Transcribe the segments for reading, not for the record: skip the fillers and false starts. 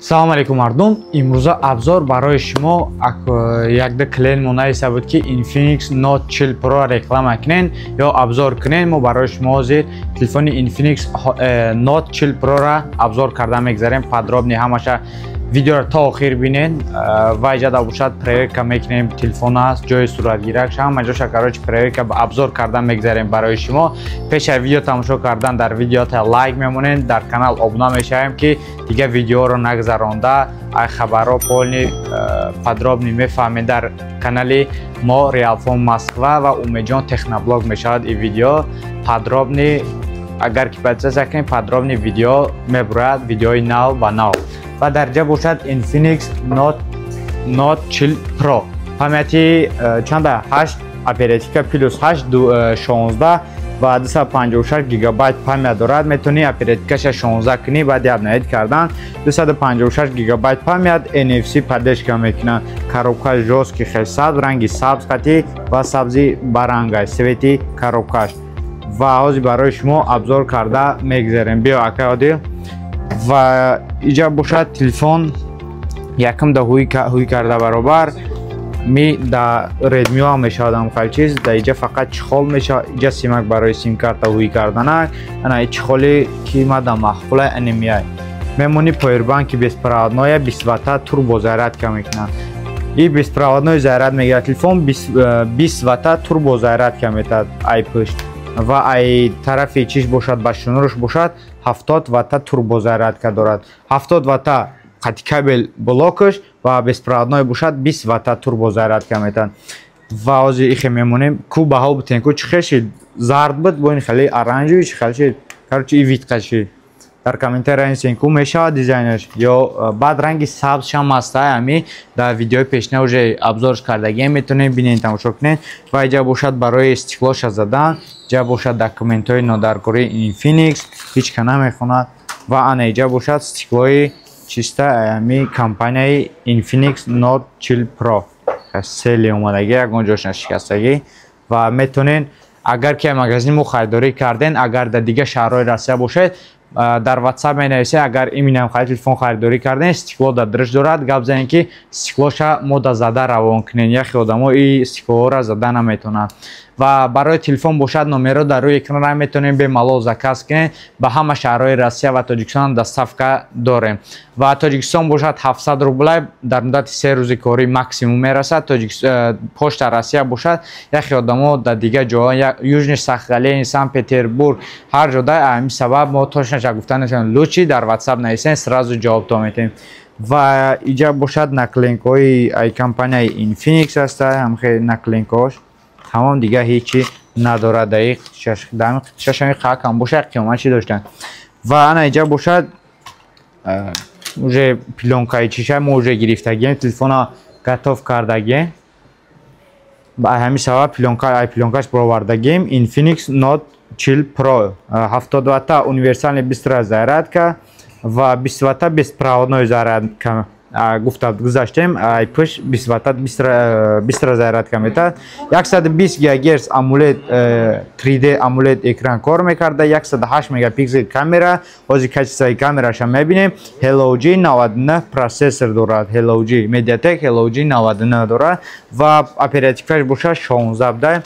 Салом алейкум, мардум! Имрӯза обзор барои шумо. Якда клиент мо нависта буд, ки Infinix Note 40 Pro реклама кунен ё обзор кунен. Мо барои шумо ҳозир телефони Infinix Note 40 Pro-ра обзор карда мегзарем подробно. Ҳамаша видеоро то охир бинен. Ва иҷада бошад, проверка мекунем телефон аст, ҷои суратгиракш, ҳама ҷоша, короче, проверка, обзор кардан мегзарем барои шумо. Пеш аз видео тамошо кардан дар видеота лайк мемонем, дар канал обуна мешавем, ки дигар видеоро нагзаронда ай хабарҳо полный, подробный мефаҳмед. Дар канали мо Реалфон Москва ва Умедҷон Техноблог мешавад и видео подробный. Агар ки подписаться кунед, подробный видео мебурад, видеои нав ба нав. Ва дар ҷа бошад Infinix Note 40 Pro, памяти чанда? 8, оперативка плюс 8, 16 ва 256 гигабайт память дорад. Метавонӣ оперативкаша 16 кунӣ баъди обновить кардан. 256 гигабайт память, NFC поддержка мекунад. Коробка жёсткий, хел сабз, ранги сабз қатӣ ва сабзи барангай цвети коробкаш. Ва ҳозир барои шумо обзор карда мегзарем. Биё, акай Одил. Ва иҷа бошад телефон якм да ҳуй карда баробар ми да Redmi ҳам мешавад ҳам чиз. Да иҷа фақат чехол мешавад, иҷа симак барои симкарта ҳуй кардана. Ана чехоли ки мада маъқула NMI мемонӣ. Повербанки беспроводное, 20 ватта турбозарядка мекунад и беспроводной заряд мегирад телефон, 20 ватта турбозарядка метад ай пушт. Ва ай тарафи чиш бошад, ба шунуруш бошад, 70 ватта турбозарядка дорад, 70 ватта қати кабел блокаш ва беспроводной бошад, 20 ватта турбозарядка метад. Ва ҳозир ихе мемонем ку баҳо бутен ку чӣ хел шид? Зард буд, бо ин хеле оранжевый чӣ хел шид? Короче, и вид шид. Дар комментария нависен ку мешавад дизайнаш ё баъд ранги сабзшам ҳаста. Ами дар видеои пешина уже обзорш кардагием, метавонед бинед, тамошо кунед. Ва иҷа бошад барои стеклоша задан, иҷа бошад документҳои нодаркории Infinix, ҳеҷ ка намехонад. Ва ана иҷа бошад стеклои чиста ами компанияи Infinix Note 40 Pro, сели омадагӣ, ягон ҷош нашикастагӣ. Ва метавонед, агар ки магазини мо харидорӣ карден, агар дар дигар шаҳрҳои Россия бошед, дар WhatsApp менависед. Агар именно хари телефон харидорӣ карден, стекло дар дриш дорад, гап занед, ки стеклоша мо да зада равон кунем. Яхе одамо и стеклоҳоро зада наметавонанд. Ва барои телефон бошад, номерро дар рӯи экран метавонем, бемалол заказ кунед. Ба ҳама шаҳрҳои Россия ва Тоҷикистон доставка дорем. Ва Тоҷикистон бошад, 700 рублай, дар муддати 3 рӯзи корӣ максимум мерасад. Почта Россия бошад, яхе одамо дар дигар ҷоҳо, Южный Сахалин, Санкт Петербург, ҳар ҷода, ҳамин сабаб мо точно гуфта наметавонем. Лучше дар WhatsApp нависем, сразу ҷавобто метавем. Ва иҷа бошад наклейкаҳои ай компанияи Infinix аста, ҳамхе наклейкаҳош тамом, дигар ҳечи надорад. Даи шашами қакам бошад, қиёмат чӣ доштан. Ва ана иҷа бошад уже плёнкаи чиша, мо уже гирифтагием, телефона готов кардагием, ба ҳамин сабаб плёнка ай плёнкаш баровардагием. Infinix Note 40 Pro, 70 ватта универсальный быстрая зарядка ва 20 ватта беспроводной зарядка. Гуфта гузаштем, ай пуш 20 ватта быстрая зарядка метад. 120 гигагерц AMOLED, 3D AMOLED экран кор мекарда, 108 мегапиксел камера, ҳозир качествои камераша мебинем. Helio G99 процессор дорад, Helio G, MediaTek Helio G99 дорад ва оперативкаш бошад 16 буда.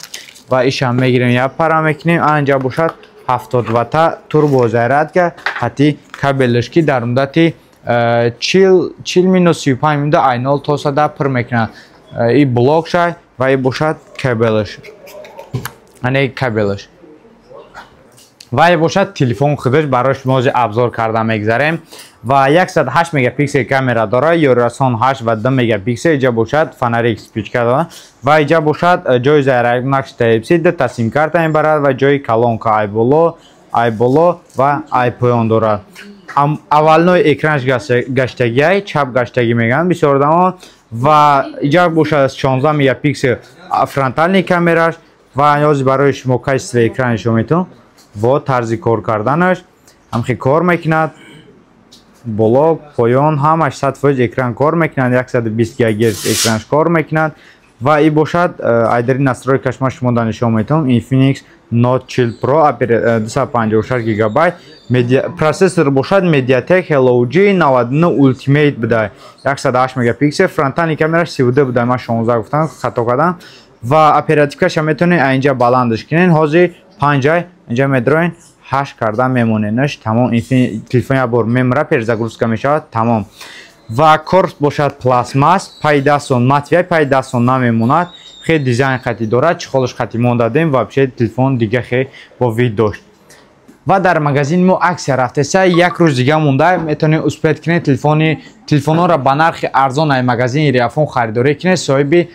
Ва ишам мегирем, як пара мекунем. Анҷа бошад 70 ватта турбозарядка ҳати кабелаш, ки дар муддати 40 минут, 35 минута ай 0 то 100 пур мекунад. И блок шай ва и бошад кабелаш, ане кабелаш. Ва и бошад телефон худаш, барои шумо ҳозир обзор карда мегзарем. Ва 108 мегапиксел камера дорад, ёрирасон 8 ва 2 мегапиксел. Иҷа бошад фонарик, спичка дорад. Ва иҷа бошад ҷои заряднак Type-C, дута симкарта мебарад ва ҷои колонка ай боло ва ай поён дорад. Овальной экранш гаштагиай, чап гаштагӣ мегӯянд бисёр одамо. Ва иҷа бошад 16 мегапиксел фронтальный камераш. Ва ҳозир барои шумо качествои экран нишон метавон во тарзи кор карданаш. Ҳамхи кор мекунад, боло, поён, ҳамаш 100% экран кор мекунад, 120 гигагерц экранш кор мекунад. Ва и бошад айдари настройкаш, ма шумо да нишон метавон. Infinix. Note 40 Pro 256 гигабайт. Процессор бошад MediaTek Helio G99 Ultimate буда. 108 мегапиксел, фронтальный камераш 32 буда. Ман 16 гуфтам, хато кардам. Ва оперативкаша метавонед инҷа баландаш кунед. Ҳозир 5 инҷа медроен 8 карда мемоненаш. Тамом, телефон як бор мемра, перезагрузка мешавад, тамом. Ва корпус бошад пластмасс, пай дастон матвия, пай дастон намемонад. Хеле дизайн хати дорад, чехолаш хати мондадем, вообще телефон дига хеле бо вид дошт. Ва дар магазини мо аксия рафтеса, як рӯз дига монда, метавонед успеть кунед телефонҳоро ба нархи арзон ай магазини Реалфон харидорӣ кунед, соҳиби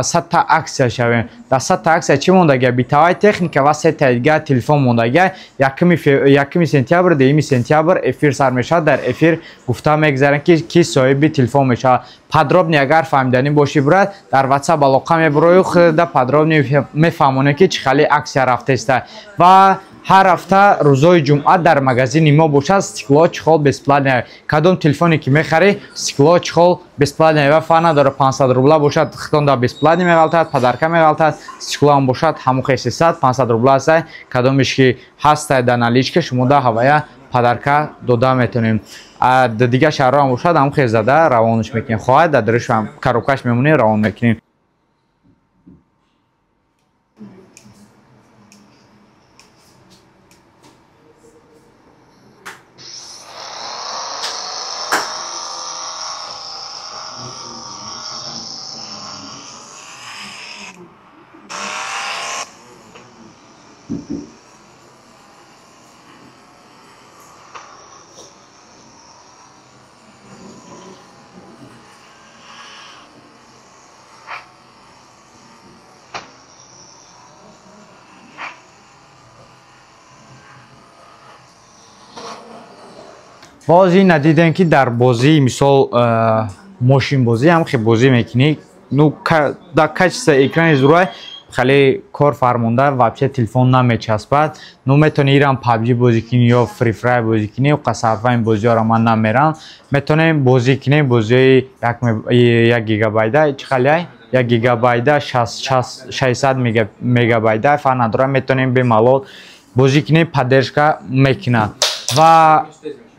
100 та аксия шавем. Дар 100 та аксия чӣ мондагия? Битавай техника ва се та дига телефон мондагия. 1 сентябр, 2 сентябр эфир сар мешавад. Дар эфир гуфта мегзарем ки соҳиби телефон мешавад. Подробни агар фаҳмиданӣ бошӣ брат, дар WhatsApp алоқа мебурою, худа подробни мефаҳмонем ки чӣ хали аксия рафтеста. Ва ҳар ҳафта рӯзҳои ҷумъа дар магазини мо бошад стекло чехол бесплатно. Кадом телефоне ки мехарӣ, стекло чехол бесплатно ва фарқ надорад 500 рубла бошад, хитонда бесплатно меғалтад, подарка меғалтад, стекло ҳам бошад ҳамон хел 300-500 рубла аст. Кадомеш ки ҳаста дар наличка, шумо да ҳавая подарка дода метавонем. Дигар шаҳрҳо ҳам бошад ҳамон хел зада равонаш мекунем. Хоҳад дар дариш ҳам коробкаш мемонем, равон мекунем. Бози надидем ки дар бозии мисол мошинбозӣ ҳам хел бозӣ мекунӣ, ну дар качество экрани зурай хеле кор фармонда вообще телефон намечаспад. Ну метавонӣ ирам PUBG бозӣ кунӣ ё Free Fire бозӣ кунӣ, қасарфаин бозиҳоро ман намерам. Метавонем бозӣ кунем бозиҳои 1 гигабайта, чӣ хеле 1 гигабайта 600 мегабайта фарқ надорад, метавонем бемалол бозӣ кунем, поддержка мекунад. Ва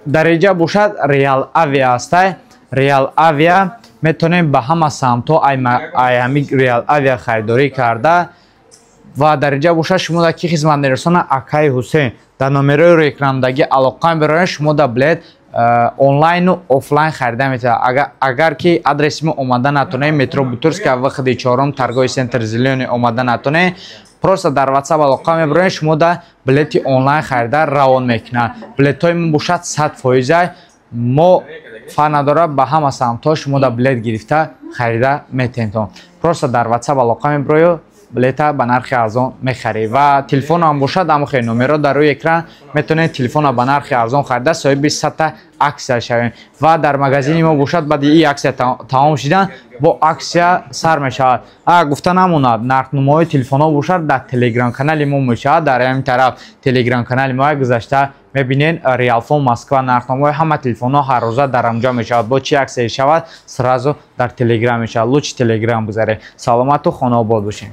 дараҷа бошад Real Avia ҳастай. Real Avia метавонем ба ҳама самтҳо ай ҳами Real Avia харидорӣ карда. Ва дараҷа бошад шумо дар ки хизмат мерасонад Акай Ҳусейн. Дар номерои рекламдагӣ алоқа мебарояд, шумо дар билет онлайну офлайн харида метавонед. Агар ки адреси мо омада натонед, метро Бутырская, выходи 4, торговый центр Зелёный омада натонед, просто дар WhatsApp алоқа мебарояд, шумо дар билети онлайн харида равон мекунад. Билетҳои мо бошад 100%, мо фарқ надорад, ба ҳама самтҳо шумо дар билет гирифта харида метавонед. Просто дар WhatsApp алоқа мебарояд, билета ба нархи арзон мехарӣ. Ва телефон ҳам бошад ҳамон хел номеро дар рӯи экран метавонед телефонро ба нархи арзон харида соҳиби 100 та аксия шавем. Ва дар магазини мо бошад баъди ин аксия тамом шидан бо аксия сар мешавад. Гуфта намонад, нархномаҳои телефонҳо бошад дар телеграм канали мо мешавад. Дар ҳамин тараф телеграм канали мо гузашта мебинед Реалфон Москва нархномаҳои ҳама телефонҳо ҳар рӯза дар ҳамҷо мешавад. Бо чи аксия шавад сразу дар телеграм мешавад. Лучи телеграм бигзаред. Саломату хонаобод бошед.